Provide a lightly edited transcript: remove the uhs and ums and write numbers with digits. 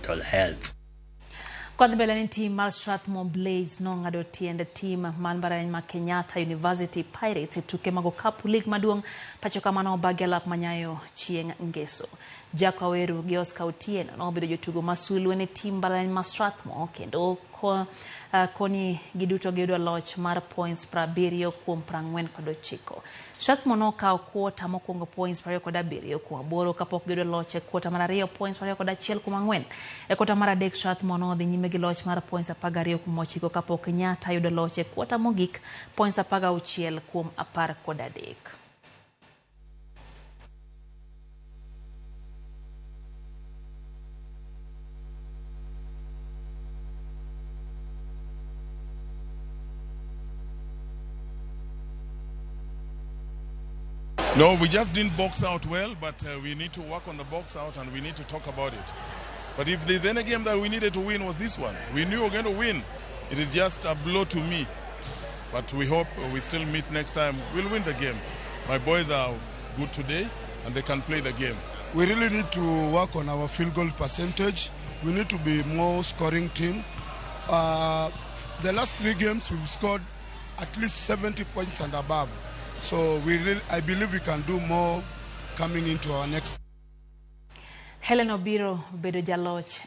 Mental health. Kodhi mbele ni tim mar Strathmore Blades nong'ado tiend tim mar mbalariany ma Kenyatta University Pirates e tuke mag okapu lig maduong' pacho ka mano obagi alap manyayo chieng' ngeso. Jack Waweru gi Oscar Otieno nobedo jotugo ma sulwe ne tim mbalariany ma Strathmore kendo koni giduto giyudo loch mar points 70 kuom 49. Strathmore nokawo kwota mokwongo points 27 kuom 8 kapok giyudo loch e kwota mar ariyo points 21 kuom 4. E kwota mar adek Strathmore nodhi nyime gi loch mar points 12 kuom 9 kapok Kenyatta yudo loch e kwota mogik points 16 kuom 13. No, we just didn't box out well, but we need to work on the box out and we need to talk about it. But if there's any game that we needed to win was this one. We knew we were going to win. It is just a blow to me. But we hope we still meet next time. We'll win the game. My boys are good today and they can play the game. We really need to work on our field goal percentage. We need to be more scoring team. The last 3 games we've scored at least 70 points and above. So I believe we can do more coming into our next. Helen Obiro bedo jaloch.